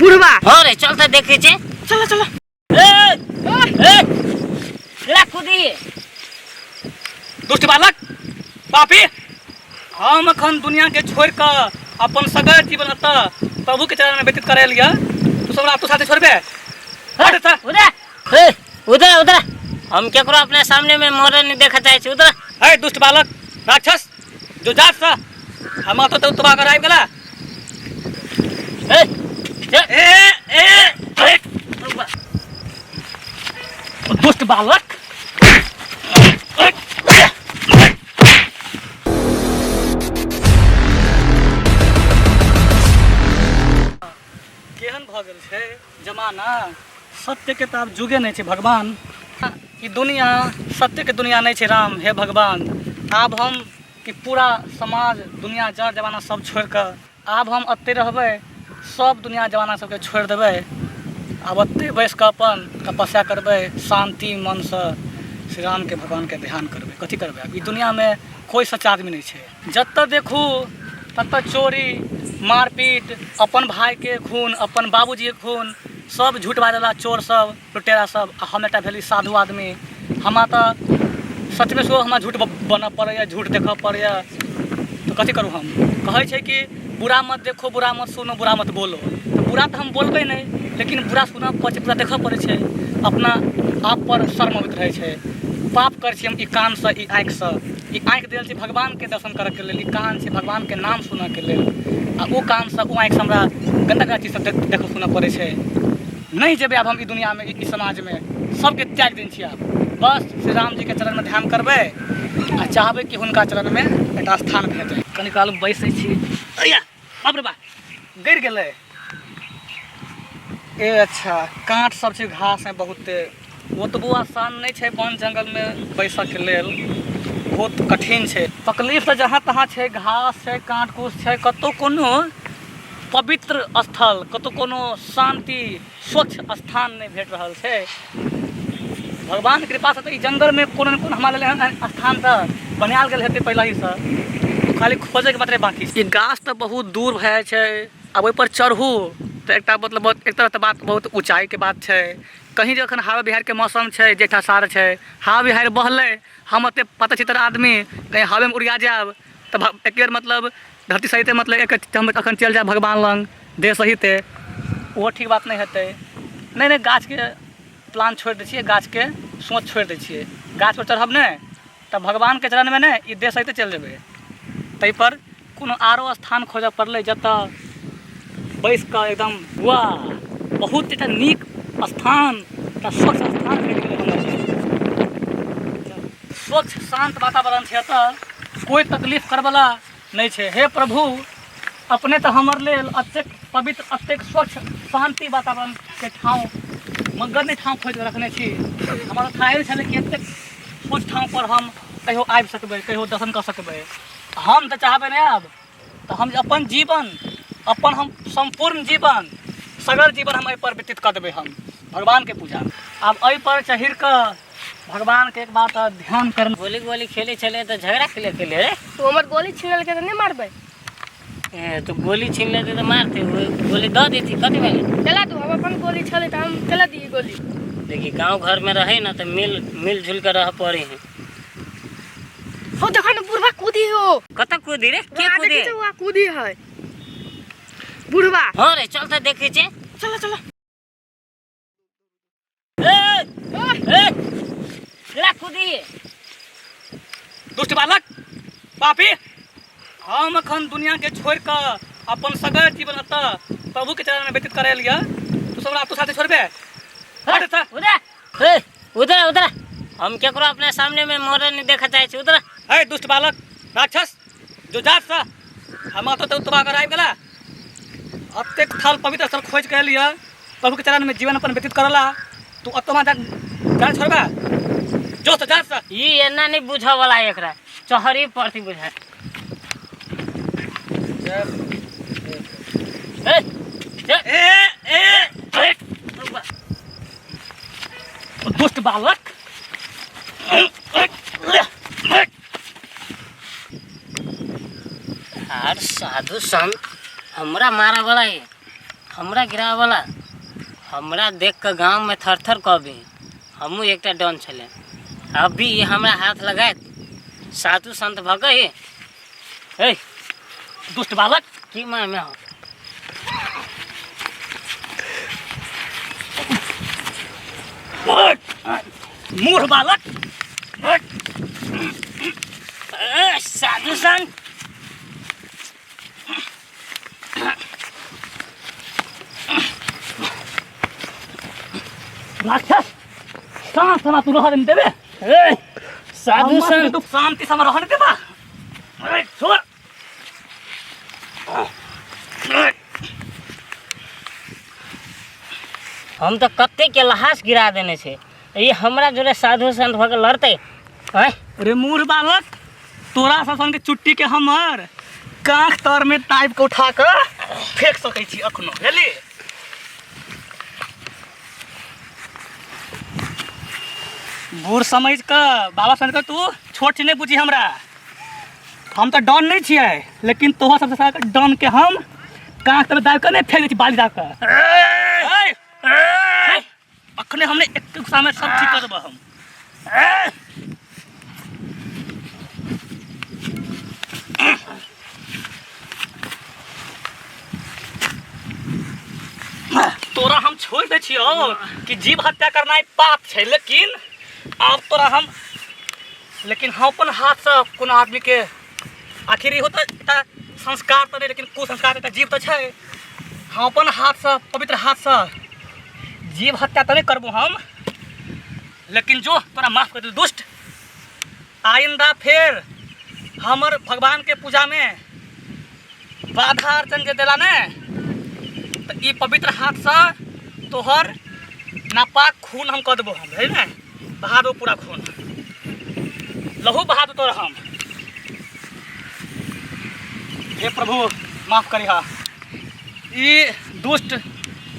बुढ़वा। हाँ रे, चल तऽ देखै छी। चलो चलो। ए ए, ला कूदी। दुष्ट बालक पापी, हम अखन दुनिया के छोड़ कऽ अपन सगर जीवन एतऽ प्रभु के चरण में व्यतीत करे लिअ, तू सब हमरा तू साथे छोड़बे? हट एतऽ। उधर, ए उधर उधर, हम केकरो अपने सामने में मरे नहीं देखा चाहे छी, उधर। हे दुष्ट बालक राक्षस, जो जात सा हम तो तबाह कर आबि गेला। ए ए ए ए, दुष्ट बालक, केहन भऽ गेल छै जमाना? सत्यके तऽ आब जुगे नहि छै भगवान। ई दुनिया सत्यके दुनिया नहि छै राम। हे भगवान, आब हम ई पूरा समाज दुनिया जर जमाना सब छोड़ि कऽ आब हम एतहि रहबै। सब दुनिया जमाना सबके छोड़ि देबै। आब ओतहि बैस कऽ अपन तपस्या करबै, शान्ति मनसँ श्री रामके भगवानके ध्यान करबै। कथी करबै आब? ई दुनियामे कोइ सच्चा आदमी नहि छै। जतऽ देखू ततऽ चोरी मारपीट, अपन भाइके खून, अपन बाबूजीके खून, सब झूठ बाजला, चोर सब, लुटेरा सब, आ हम एकटा भेली साधु आदमी। हमरा तऽ सचमे सेहो हमरा झूठ बनऽ पड़ैए, झूठ देखऽ पड़ैए, तऽ कथी करू हम? कहै छै कि बुरा मत देखो, बुरा मत सुनो, बुरा मत बोलो। तऽ बुरा तऽ हम बोलबै नहि, लेकिन बुरा सुनऽ पड़ै छै, बुरा देखऽ पड़ै छै। अपना आपपर शर्म अबैत रहै छै। पाप करै छी हम ई कानसँ, ई आँखिसँ। ई आँखि देल छै भगवानके दर्शन करऽके लेल, ई कान छै भगवानके नाम सुनऽके लेल, आ ओ कानसँ, ओ आँखिसँ हमरा गन्दा गन्दा चीज सब देखऽ सुनऽ पड़ै छै। नहि जेबै आब हम ई दुनिआँमे, ई समाजमे। सबके त्यागि देने छियै आब। बस श्री रामजीके चरणमे ध्यान करबै आ चाहबै कि हुनका चरणमे एकटा स्थान भेटै। कनी काल बैसै छी। अय्या, बाप रे बा, गड़ि गेलै। ए अच्छा, काँट सब छै घासमे बहुते। ओतबो आसान नहि छै वन जङ्गलमे बैसऽके लेल, बहुत कठिन छै। तकलीफ तऽ जहाँ तहाँ छै, घास छै, काँट कुश छै। कतहु कोनो पवित्र स्थल, कतहु कोनो शान्ति स्वच्छ स्थान नहि भेट रहल छै। भगवानके कृपासँ तऽ ई जङ्गलमे कोनो ने कोनो हमरा लेल एहन स्थान तऽ बनायल गेल हेतै पहिलहिसँ, खाली खोजैके मात्रे बाँकी छै। ई गाछ तऽ बहुत दूर भए जाइ छै। आब ओहिपर चढ़ू तऽ एकटा मतलब एक तरहसँ बात बहुत ऊँचाइके बात छै। कहीं जखन हवा बिहारिके मौसम छै, जेठ आषाढ़ छै, हवा बिहारि बहलै, हम ओतेक पातर छितर आदमी कहीं हवेमे उड़िया जायब तऽ एक बेर मतलब धरती सहिते मतलब एक हम अखन चलि जायब भगवान लग देह सहिते, ओहो ठीक बात नहि हेतै। नहि नहि, गाछके प्लान छोड़ि दै छियै, गाछके सोच छोड़ि दै छियै। गाछपर चढ़ब नहि तऽ भगवानके चरणमे नहि, ई देह सहिते चलि जेबै। ताहिपर कोनो आरो स्थान खोजऽ पड़लै जतऽ बैस कऽ एकदम वाह, बहुत एकटा नीक स्थान, एकटा स्वच्छ स्थान भेट गेलै हमरा। स्वच्छ शान्त वातावरण छै, एतऽ कोइ तकलीफ करैवला नहि छै। हे प्रभु, अपने तऽ हमर लेल एतेक पवित्र, एतेक स्वच्छ शान्ति वातावरणके ठाँव, मगर नहि ठाँव खोजि कऽ रखने छी। हमरा थाहे नहि छलै कि एतेक स्वच्छ ठाँवपर हम कहियो आबि सकबै, कहियो दर्शन कऽ सकबै। हम तऽ चाहबै नहि आब तऽ हम अपन जीवन, अपन हम सम्पूर्ण जीवन, सगर जीवन हम एहिपर व्यतीत कऽ देबै हम भगवानके पूजा। आब एहिपर चढ़ि कऽ भगवानके एक बात ध्यान कर। गोली गोली खेले छले तऽ झगड़ा खेले खेले रे। तू हमर गोली छीनलकै तऽ नहि मारबै? ए, तो गोली छीन लेते तऽ मारते, गोली दऽ देती, कथी भेलै? चला तू, हम अपन गोली छलै तऽ हम चला दिए गोली। देखी, गांव घर में रहे ना तऽ मिल मिलजुल के रह पड़े है। हो देखो ना, बुढ़वा कूदी हो। कतऽ कूदी रे? के वहाँ कूदी? देखै छै, वहाँ कूदी है बुढ़वा। हाँ रे, चल तऽ देखै छी। चलो चलो। ए ए, ला कूदी। दुष्ट बालक पापी, हम अखन दुनियाके छोड़ि कऽ अपन सगर जीवन एतऽ प्रभुके चरणमे व्यतीत करै लिअ, तू सब हमरा तू साथे छोड़बे? हट एतऽ। उधर, ए उधर उधर, हम केकरो अपने सामने में मरे नहीं देखा चाहे छी, उधर। हे दुष्ट बालक राक्षस, जो जात सा हम तो तबाह कर आबि गेला। एतेक थल पवित्र स्थल खोजि कऽ एलियै प्रभुके चरणमे जीवन अपन व्यतीत करला, तू ओतऽ जा जा छोड़बा? जो तो जा सा। ई एना नहीं बुझऽ वाला है, एकरा चहरी पड़ती बुझाय। ए, ए, ए ए, दुष्ट बालक, आर साधु संत हमरा मारा वाला है। हमरा गिरावला हमरा देख कऽ गाममे थर थर कहबी हमहूँ एकटा डन छलै। अभी ई हमरा हाथ लगायत साधु संत भऽ गई। हे दुष्ट बालक, की मामे हो? मूर्ख बालक। ए, साधु संत राक्षस, शांत समा तू रहऽ देबे। ए, साधु हमर संत तू शांति समा रहऽ देबा। ए, छोड़। हम तऽ कते के लहास गिरा देने छै, ई हमरा जोरे साधु संत भऽ के लड़तै? आँय? रे मूर्ख बालक, तोरा सब संग के चुट्टी के हमर कांख तर में टाइप के उठा के फेंक सकै छी अखनो, बुझली? बूढ़ समझ के, बाबा समझ के तू छोट छी, नहीं बुझी हमरा। हम तऽ डन नहीं छियै, लेकिन तोहर सबसे सारा डन के हम कांख तर दाबि के नहीं फेंक दै छी, बाली दाबि के। ए, ए, अखने हमने एक गुस्सा में सब ठीक कर देबो हम। तोरा हम छोड़ दै छियौ कि जीव हत्या करनाइ पाप छै, लेकिन आब तोरा हम, लेकिन हम अपन हाथसँ कोनो आदमीके, आखिर इहो तऽ एकटा संस्कार तऽ नहि, लेकिन कुसंस्कार एकटा जीव तऽ छै। हम अपन हाथसँ, पवित्र हाथसँ जीव हत्या तऽ नहि करबो हम, लेकिन जो तोरा माफ कर देलौ दुष्ट। आइंदा फेर हमर भगवानके पूजामे बाधा अर्चन जे देला ने, तऽ ई पवित्र हाथसँ तोहर नापाक खून हम कऽ देबो हम, बुझली ने? बहा देबो पूरा खून, लहू बहा देबो तोहर हम। हे प्रभु, माफ करिहा ई दुष्ट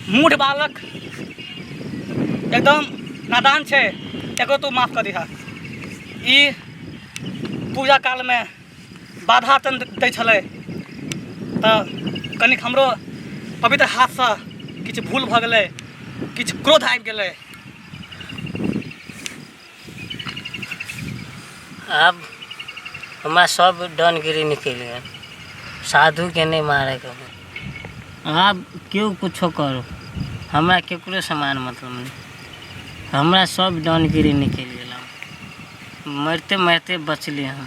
मूढ़ बालक, एकदम नादान छै, एकरो तू माफ कऽ दिहा। ई पूजा कालमे बाधा तन दै छलै तऽ कनिक हमरो पवित्र हाथसँ किछु भूल भऽ गेलै, किछु क्रोध आबि गेलै। आब हमरा सब डनगिरी निकलि गेल, साधुके नहि मारैके है। आब केओ कुछो करू, हमरा केकरो समान मतलब नहि, हमरा सब डनगिरी निकलि गेल। मरिते मरिते बचली हम।